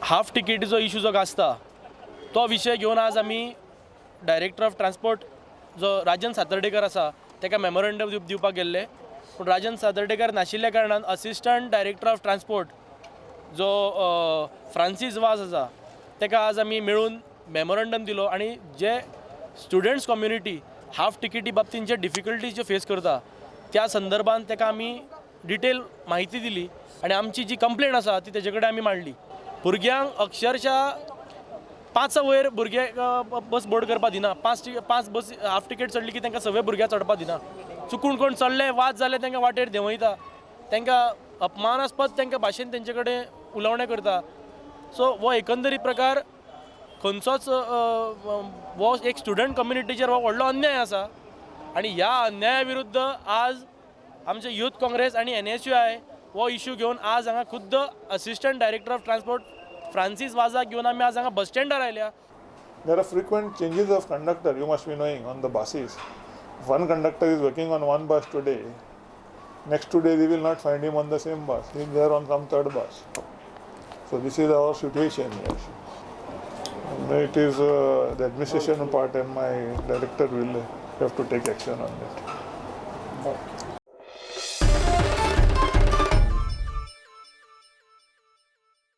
Half टिकेटीचो issue जो गाजता तो विशय घेवन आज आमी डायरेक्टर ऑफ ट्रान्सपोर्ट जो राजन सातर्डेकर आसा ताका मेमोरंडम दिवपाक गेल्ले, पूण राजन सातर्डेकर नाशिल्ल्या कारणान असिस्टंट डायरेक्टर ऑफ ट्रान्सपोर्ट जो फ्रांसीस वाज आसा ताका आज आमी मेळून मेमोरंडम दिलो आनी जे स्टुडंट्स कम्युनिटी हाफ टिकेटी बाबतींत जे डिफिकल्टी ज्यो फेस करता त्या संदर्भात ताका आमी डिटेल म्हायती दिली आनी आमची जी कंप्लेन आसा ती तेजे कडेन आमी मांडली. भुरग्यांक अक्षरशः 5 वयर भुरगे बस बोर्ड करपाक दिना, 5 बस हाफ टिकेट चडली की तांकां सगळे भुरग्यांक चडपाक दिना. चुकून कोण चडले वाद जाले तांकां वाटेर देंवयता, तांकां अपमानास्पद तांकां भाशेन तेंचे कडेन उलोवणें करता. सो हो एकंदरीत प्रकार खंयचोच हो एक स्टुडंट कम्युनिटीचेर हो व्हडलो अन्याय आसा आनी ह्या अन्याया विरुद्ध आज आमचे यूथ काँग्रेस आनी NSUI हो इशू घेवन आज हांगा खुद्द assistant director of transport Francis वाजाक घेवन आमी आज हांगा बस स्टँडार आयल्या. There are frequent changes of conductor, you must be knowing, on the buses. One conductor is working on one bus today, next 2 days we will not find him on the same bus, he is there on some third bus. So this is our situation, yes. It is the administration part and my director will have to take action on that.